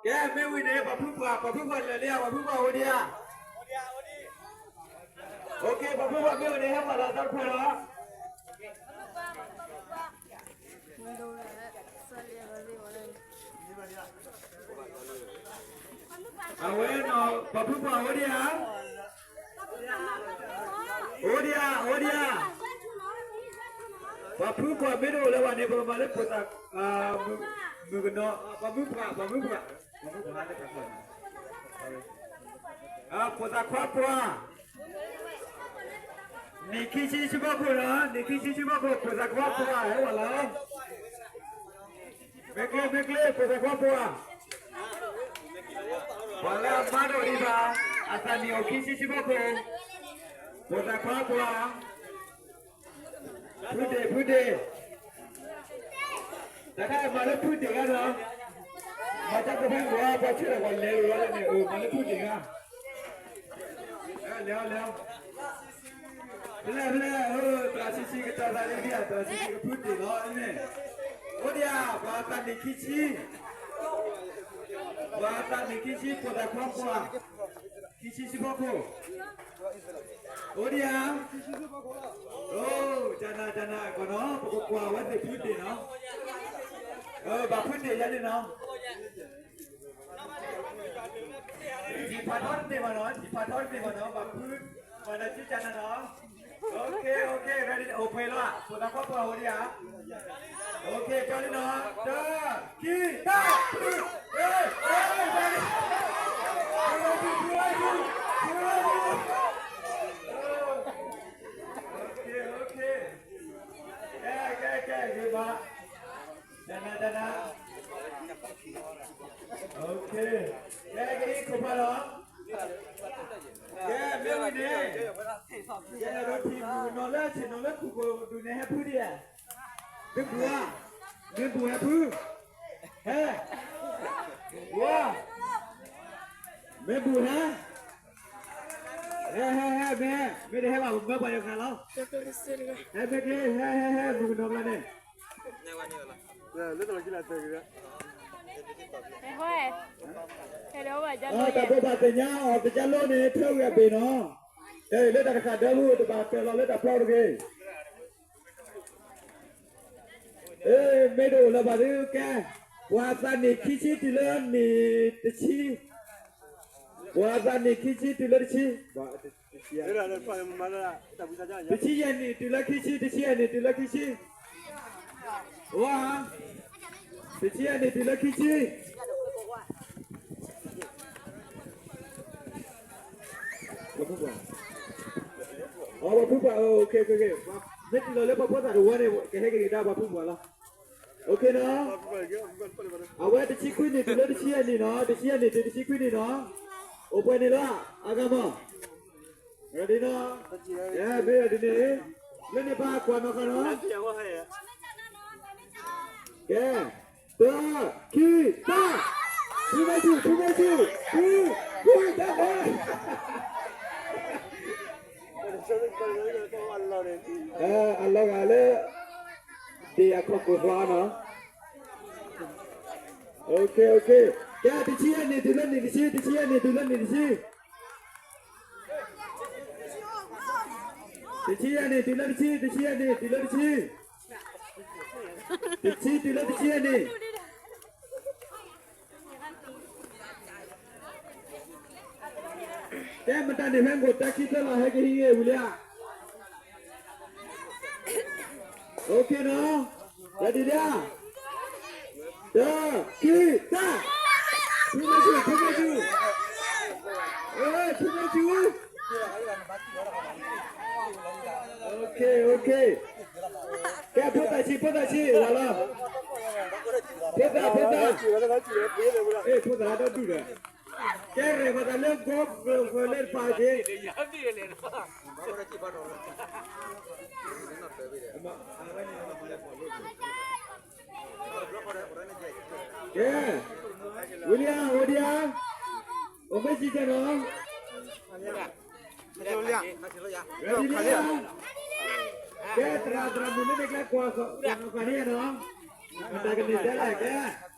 ကဲ မ့ၢ်ဝံၤန့ၣ် ပှၤဖုပှၢ် ပှၤဖုပှၢ်လၢာ်လံဧါ, ပှၤဖုပှၢ်အိၣ်ဒံးဧါ. အိၣ်က့ ပှၤဖုပှၢ်မ့ၢ်အိၣ်န့ၣ် ဟဲပာ်လီၤသးတဖျၢၣ်လီၤ. အဝဲနီၤ ပှၤဖုပှၢ်အိၣ်ဒံးဧါ. အိၣ်ဒံးဧါ အိၣ်ဒံးဧါ. ပှၤဖုပှၢ်မ့ၢ်တအိၣ်လၢၤဘၣ်န့ၣ် ပကမၤလၢဖိသၣ် မုၣ်ကနီၤ ပှၤမုၣ်ပှၢ် ပှၤမုၣ်ပှၢ် ပှၤမုၣ်ပှၢ်လၢတၢ်ဖျၢၣ်န့ၣ် ဖိသၣ်ခွါပှၢ် နံၣ်ခံဆံဆံဖီခိၣ်နီၤ နံၣ်ခံဆံဆံဖီခိၣ် ဖိသၣ်ခွါပှၢ် ဟဲဝဲလီၤ. မ့ၢ်ကျ့ မ့ၢ်ကျ့ ဖိသၣ်ခွါပှၢ် ပှၤလၢအမါတအိၣ်ဒံးဘၣ် အသးနံၣ်အိၣ်ခံဆံဆံဖီခိၣ် ဖိသၣ်ခွါပှၢ် ဖုဒ့ၣ် ဖုဒ့ၣ် တခါမၤလၢဖုဒ့ၣ်ဂၤနီၤ မၤတၢ်ကဖဲမုၢ်အါ ပှၤဆၢထၢၣ်ပှၤလဲၤလိာ်လီၤန့ၣ် မၤလၢဖုဒ့ၣ်ဂၤ လဲၤအီၤလဲၤအီၤ ဖဲလဲၣ်ဖဲလဲၣ် သရၣ်ဆံးဆံးကတၢၢ်သးလံဒံး သရၣ်ဆံးဆံးကဖုဒ့ၣ်လီၤန့ၣ် အိၣ်ဒံးဧါ ပှၤအသးနံၣ်ခံဆံ ပှၤအသးနံၣ်ခံဆံ ဖိသၣ်ခွါပှၢ် ခံဆံဆံဖီခိၣ် အိၣ်ဒံးဧါ. အိၣ် တနၤ တနၤ ကီးနီၤ ပကကွၢ်ဝဲသ့ၣ်ဖုဒ့ၣ်နီၤ ဘၣ်ဖုဒ့ၣ်ယါန့ၣ်နီၤ ထံၣ်ဖးထီတန့ၢ်ဘၣ်နီၤ ထံၣ်ဖးထီတန့ၢ်ဘၣ်နီၤ ဘၣ်ဖု မၤနၤကံကနၤနီၤ OK OK ready အိၣ်ပှဲၤလီၤ ဖိသၣ်ခွါပှၢ်အိၣ်ဒံးဧါ OK ကၠီလံနီၤ တၢ ခံ တၢ ဖု OK OK ကဲကဲကဲ ဂ့ၤဘၣ် တနၤတနၤ OK ကဲကဲ ခိၣ်ဖးလီၤ ကဲ မ့ၢ်ဝံၤန့ၣ် ကဲ ဒီးထံၣ်မုၣ်ကနီၤလၢဆ့ၣ်နီၤလၢခူၣ်ခိၣ်ဒူၣ်န့ၣ် ဟဲဖုဒံးဧါ မ့ၢ်ဘူၣ်ဧါ မ့ၢ်ဘူၣ်ဟဲဖု ဟဲ ဝါ မ့ၢ်ဘူၣ်ဟဲ ဟဲဟဲဟဲ မ့ၢ် မ့ၢ်တဟဲဘၣ် ပမၢပှၤယီၤခါလီၤ ဟဲမ့ၢ်ကျ့ ဟဲဟဲဟဲ မုၣ်ကနီၤဘျီန့ၣ် လၢတၢ်လီၢ်ခံလၢတၢ်ဂ့ၤ တၢ်ဖိဘၣ်သ့ၣ်ညါအီၤ တကၢလိန့ၣ် ထၢဝံၤအဘ့ၣ်နီၤ တၢ်အံၤလၢတၢ်တခါဒၢမူ တဘၣ်တၢၢ်လီၤလၢတၢ်ဖျီတဂ့ၤ မ့ၢ်တအိၣ်လၢၤဘၣ်ဒုးကဲ ပှၤအသးနံၣ်ခံဆံတုၤလၢနံၣ်တဆံ ပှၤအသးနံၣ်ခံဆံတုၤလၢတဆံ တဆံယဲၢ်နံၣ်တုၤလၢခံဆံ တဆံယဲၢ်နံၣ်တုၤလၢခံဆံ ဝါ တဆံယဲၢ်နံၣ်တုၤလၢခံဆံ ပှၤဖုပှၢ် အပှၤဖုပှၢ် မ့ၢ်တုၤလီၤလၢပှၤဖိသၣ်တဝီန့ၣ် ကဟဲက့ၤကဒါပှၤဖုပှၢ်လီၤ OK နီၤ အဝဲတဆံခွံနံၣ်တုၤလၢတဆံယဲၢ်နံၣ်နီၤ တဆံယဲၢ်နံၣ်တုၤတဆံခွံနံၣ်နီၤ အိၣ်ပှဲၤန့ၣ်လီၤ အဂၤမီၢ် ready နီၤ ကဲ မ့ၢ် ready န့ၣ် လၢန့ၣ်ဘၣ်ကွၢ်နီၤခါနီၤ ကဲ တၢ ခံ တၢ ဖုမဲာ်ဆူၣ် ဖုမဲာ်ဆူၣ် ဖု ဖု တၢ် အလီၤဂာ်လၢ ဒ်အခီၣ်ခိၣ်သွါနီၤ OK OK ကဲ တဆံယဲၢ်နံၣ်တုၤလၢနံၣ်တဆံ တဆံယဲၢ်နံၣ်တုၤလၢနံၣ်တဆံ တဆံယဲၢ်နံၣ်တုၤလၢတဆံ တဆံယဲၢ်နံၣ်တုၤလၢတဆံ တဆံတုၤလၢတဆံယဲၢ်နံၣ် ကဲ မတၤန့ၣ် ဖဲကိၣ်တၢ်ခံသၢလီၤ ဟဲက့ၤဟံးဂ့ၤဝံၤလံဧါ OK နီၤ ready လံဧါ တၢ ခံ တၢ ဖုမဲာ်ဆူၣ် ဖုမဲာ်ဆူၣ် ဖုမဲာ်ဆူၣ် OK OK ကဲ ဖိသၣ်ဆံး ဖိသၣ်ဆံး လီၤလီၤ ဖိသၣ် ဖိသၣ် ဖိသၣ်ဒီဒူၣ်ဒီး ကဲ ရဲၣ်ပှၤသးလၢ golf လၢတပာ်က့ၤ ကဲ ဝံၤလံဧါ အိၣ်ဒံးဧါ အိၣ်မ့ၢ်စံးကဲနီၤ ready လံဧါ ကဲ သရၣ် သရၣ်မုၣ်မ့ၢ်န့ၣ်ကျဲကွၢ် ကွၢ်နီၤ ကွၢ်န့ၣ်နီၤ အတၢ်ကန့ၢ်တဲလဲၣ် ကဲ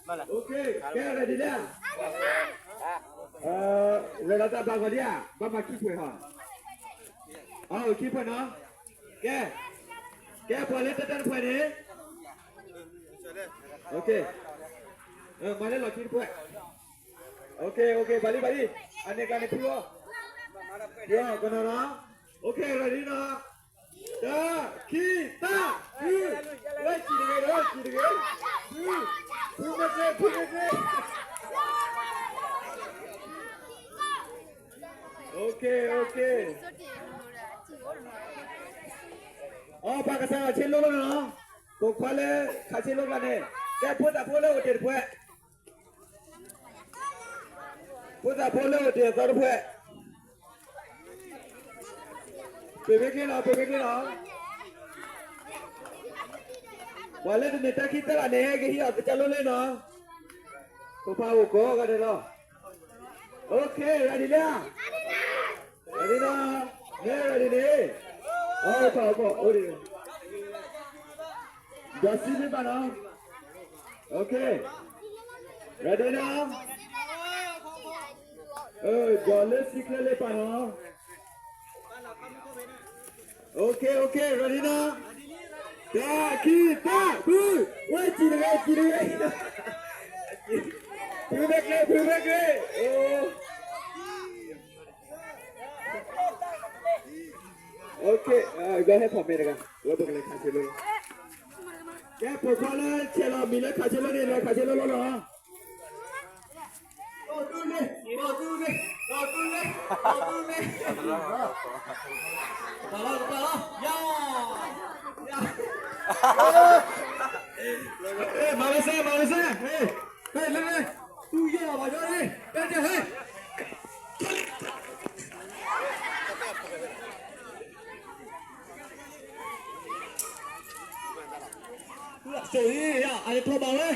ကဲ ready လံဧါ, လဲၤဒီးတၢ်ဘါဂီၤဒံးဧါ, ဘၣ်မၤခံဖှဲးဟီ, အခံဖှဲးနီၤ, ကဲ, ကဲ ပှၤလၢတၢ်တၢ်တဖှဲးန့ၣ်, မၤလၢလီၢ်ခံတဖှဲး, ဘၣ်လံဘၣ်လံ, အန့ၣ်ကျါန့ၣ်ဖုအီၤ, ဖုအီၤကနီၤနီၤ, ready နီၤ, တၢ ခံ တၢ ဖု, ဝဲစံးတဂ့ၤဒီး စံးတဂ့ၤ, ဖု, ဖုမ့ၢ်ကျဲ ဖုမ့ၢ်ကျဲ, အီ ပှၤကစၢ်ယွၤဆ့လိၣ်လိၣ်နီၤ, ပိာ်ခွါလၢခးဆ့လိၣ်ကျါန့ၣ်, ကဲဖိသၣ်ဖိလၢအိၣ်တ့ၢ်တဖှဲး ဖိသၣ်ဖိလၢအိၣ်တ့ၢ်အသီတဖှဲး, ပ့ၤမ့ၢ်ကျဲလီၤ ပ့ၤမ့ၢ်ကျဲလီၤ, ပှၤလၢတမ့ၢ်တၢ်ခံသၢဘၣ်န့ၣ် ကဟံးအီၤသကၢလိလ့နီၤ, ပပၢ်အိၣ်ကိးဂၤဒဲးလီၤ, ready လံဧါ, ready နီၤ, မ့ၢ် ready န့ၣ်, အိၣ်ဒီးစံးမ့ၢ်ဘၣ်နီၤ, ready နီၤ, ဒီးလၢစံၣ်ချၢလၢပာ်နီၤ, ready နီၤ, တၢ ခံ တၢ ဖု, ဝဲစံးတဂ့ၤ စံးတဂ့ၤ, ဖုမ့ၢ်ကျဲ ဖုမ့ၢ်ကျဲ, ကဟဲထီၣ်မဲာ်တဂၤ ဝဲပကလဲၤခးဆ့လိၣ်, ကဲပိာ်ခွါလၢဆဲးလီၤမံၤလၢခးဆ့လိၣ်န့ၣ် လဲၤခးဆ့လိၣ်လီၤနီၤ, မၤဝဲစဲ မၤဝဲစဲ, ဟဲ လၢ တူၢ်ယဲၢ်လီၤဘၣ်ယီၤန့ၣ် ကဲကဲဟဲ စ့ၢ် အတထီၣ်ဘၣ်ဝဲ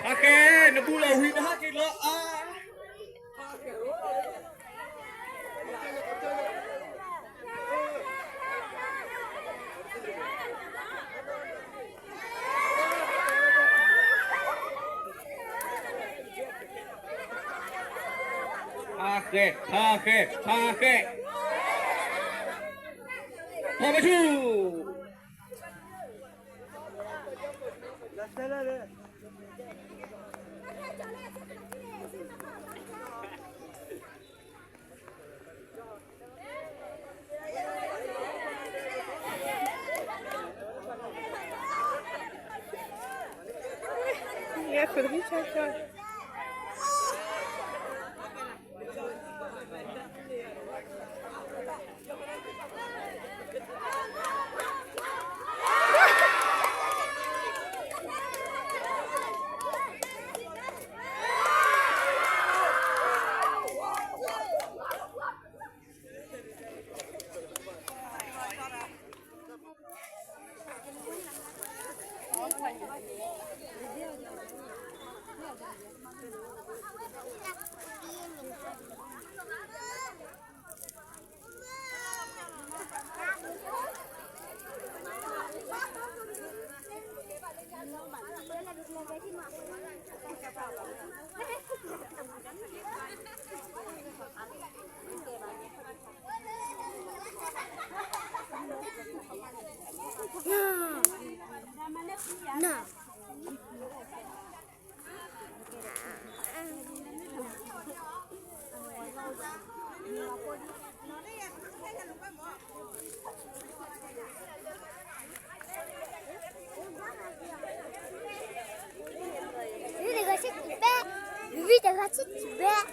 အဃဲ နဘူးလီၤဝံၤနဟးက့ၤလီၤအါ ဟါဃဲ ဟါဃဲ ဟါဃဲ ဟါမဆူၣ် Vivi, t'as raté, tu bats.